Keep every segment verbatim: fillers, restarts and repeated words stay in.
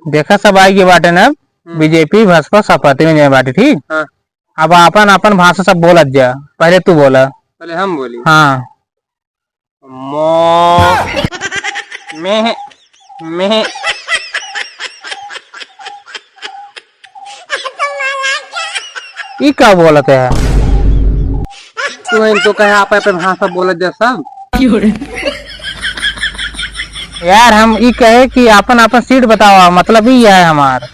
देखा, सब आइ गए बाटे ना, हम्म। बीजेपी, भाजपा, सपा, तीन जने बाटे, ठीक? हाँ। अब आपन, आपन भाषा सब बोलत जा। पहले तू बोला। पहले हम बोली? हाँ। मो, में, में। ई का बोलत है? तू इन तो कहे आप अपन भाषा बोलत जा सब। यार, हम ई कहे कि आपन, आपन सीट बतावा, मतलब ई है हमार।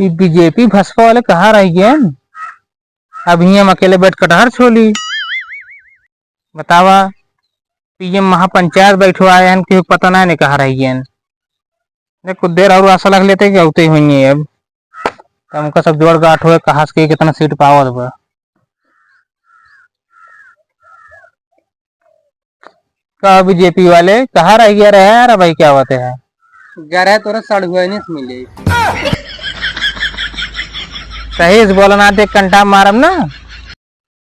ई बीजेपी भाजपा वाले कहाँ रह गए हैं? अब हियाँ हम अकेले बैठ कटहर छोली। बतावा, पीएम महापंचायत बैठवाए हैं, केहू पता नहीं, नहीं कहाँ रह गए हैं। देख, कुछ देर और आशा लग लेते कि अउते ही होइए अब। तब उनका सब जोड़ गांठ हुए, कहाँ से के कितना सीट पावत बा। का बीजेपी वाले कहाँ रह गया रहे यार, भाई क्या बात है? गए रहे तोरे सड़ुआइने से मिले। सही से बोला ना, देख कंटा मारब ना।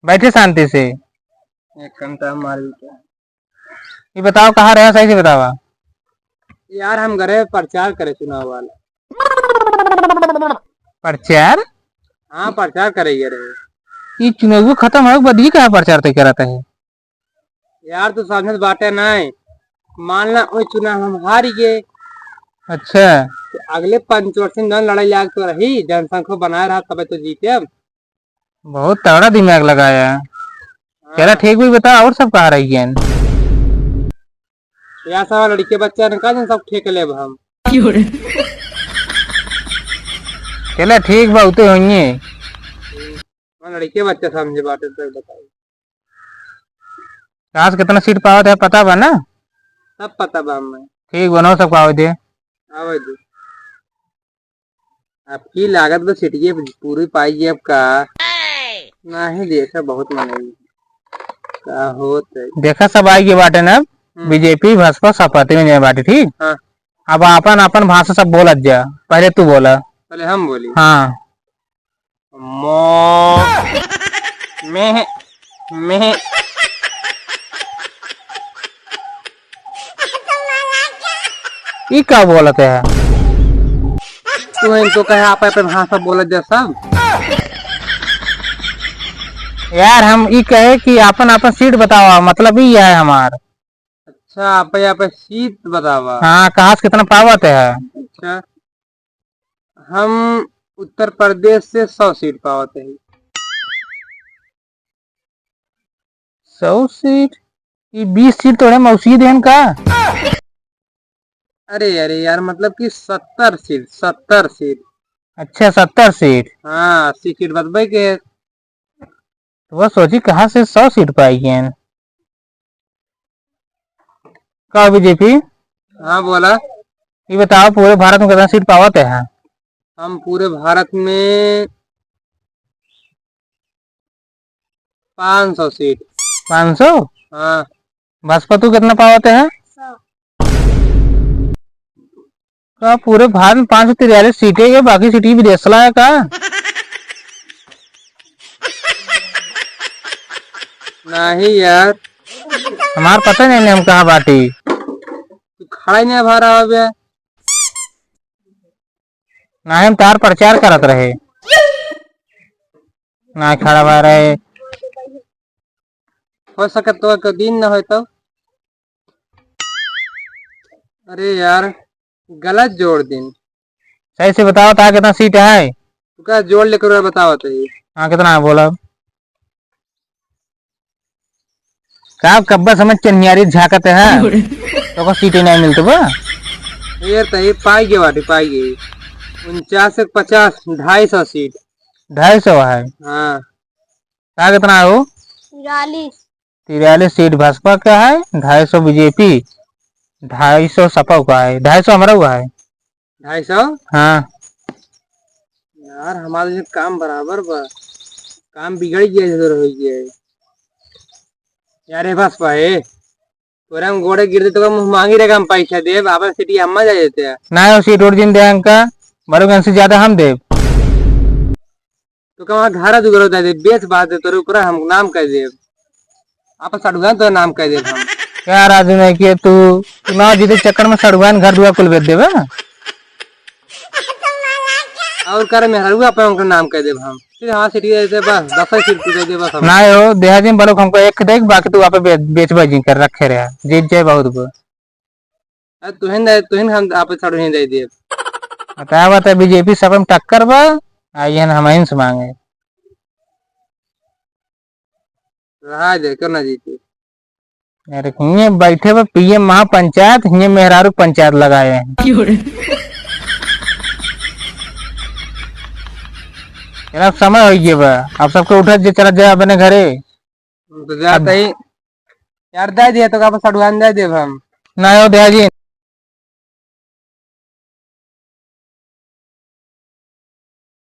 बैठे शांति से। एक कंटा मार भी क्या? ये बताओ कहाँ रहे, सही से बतावा। यार हम गए रहे प्रचार करे चुनाव वाला। प्रचार? हाँ, प्रचार करे गए रहे। ये चुनाव खत्म होए के बाद ये कहाँ प्रचार तय कराता है? यार, तू समझत बाटे नाय। मान ला, ओई चुनाव हम हार गए। अच्छा। तो अगले पंच वर्ष में जौन लड़ाई लाग तो रही, जनसंख्या बनाए रहा, तबे तो जीते हम। बहुत तगड़ा दिमाग लगाया। हाँ। चला, ठीक भी बता, और सब कहाँ रह गए? यार, सब लड़के बच्चा ने कहा, जन सब ठेक लेब हम। क्यों रे? चला, ठीक बा, उते होइए। हाँ, लड़के बच्चा समझे बाटे, तो बताओ। कहाँ से कितना सीट पावत है, पता बा ना? सब पता बा हमें। ठीक बा, नौ सौ पावे दे। आवे दे। आपकी लागत बा सीटिये पूरी पाई अब का? नहीं देखा, बहुत मनई का होत है। देखा, सब आई गए बाटे ना, हम्म। बीजेपी, भाजपा, सपा, तीन जने बाटे, ठीक? हाँ। अब आपन, आपन भाषा सब बोलत जा। पहले तू बोला। पहले हम बोली? हाँ। मो, में, में। ई का बोलत है? तू इनको कहे आप अपन भाषा बोलत जा सब। यार, हम ई कहे कि आपन, आपन सीट बतावा, मतलब ई है हमार। अच्छा, आप, आप सीट बतावा। हाँ, कहाँ से कितना पावत है? अच्छा। हम उत्तर प्रदेश से सौ सीट पावत है। सौ सीट? ये बीस सीट तो है मौसी देन का? अरे, अरे यार, मतलब कि सत्तर सीट, सत्तर सीट। अच्छा, सत्तर सीट। हाँ, अस्सी सीट बतबे के। तो बस सोची, कहाँ से सौ सीट पाई गए हैं? का बीजेपी? हाँ, बोला। ये बताओ, पूरे भारत में कितना सीट पावत है? हम पूरे भारत में पाँच सौ सीट। पाँच सौ? हाँ। भाजपा तू कितना पावत है? सौ। का पूरे भारत में पाँच सौ तिरालीस सीटें है, बाकी सीटें विदेश ला है का? नहीं यार। हमार पता नहीं, हम कहाँ बाटी। तू खड़ा ही नहीं भा रहा हो बे। ना हम तार प्रचार करत रहे। ना खड़ा भा रहे। हो सकत तो के दिन ना होय तो। अरे यार, गलत जोड़ दिन। सही से बताओ, तार कितना सीट है? तुका जोड़ लेकर बताओ तो ये। हाँ, कितना है बोला? का कब्बा समझ चनियारी झाकत है? तो को सीट ही नहीं मिलत बा। ये तो ये पाई गए बाटी, पाई गए। उनचास एक पचास, ढाई सौ सीट। ढाई सौ है? हाँ। का कितना है वो? तिरालीस। तिरालीस सीट भाजपा का है, ढाई सौ बीजेपी, ढाई सौ सपा का है, ढाई सौ हमारा हुआ है। ढाई सौ? हाँ। यार, हमारा जो काम बराबर बा, काम बिगड़ गया, इधर हो गया है। यार, ए भाजपा, ए, तोरे हम गोड़े गिर दे, तो मुँह मांगी रे, हम पैसा देब, आपन सीटी अम्मा जा देते हैं। ना, वो सीट उठ जिन दे हमका, बड़ोगंज से ज्यादा हम देब। तो का वहाँ घरा दुगरो दे दे, बेच बात दे, तोरे ऊपर हम नाम कर देब। आप सड़ुआन तो नाम कह देब हम। क्या राजू नहीं किए तू, चुनाव जीते चक्कर में सड़ुआन घर दुआर कुल बेच देबे ना। और कर मेहरू अपन उनका नाम कह देब हम। फिर हाँ सीटी दे दे बस, दस सीट दे दे बस हम। ना हो, देहा जी बड़ो हमको एक देख, बाकी तू आप बे-, बेचबा जी कर रखे रहे, जीत जाए बहुत को। अरे तुहिन दे, तुहिन हम आप सड़ुआन दे देब। बतावा तो बीजेपी सब में टक्कर बा, आ ये हम ही से मांगे। रहा दे, क्यों ना जीते? अरे हिये बैठे बा पीएम महापंचायत, हिये मेहरारू पंचायत लगाए हैं। यार अब समय हो गया बा, अब सबके उठत जे चला जाए अपने घरे। तो जाते ही यार दे दिए तो का सड़ुआन दे देब हम। ना हो दे जी।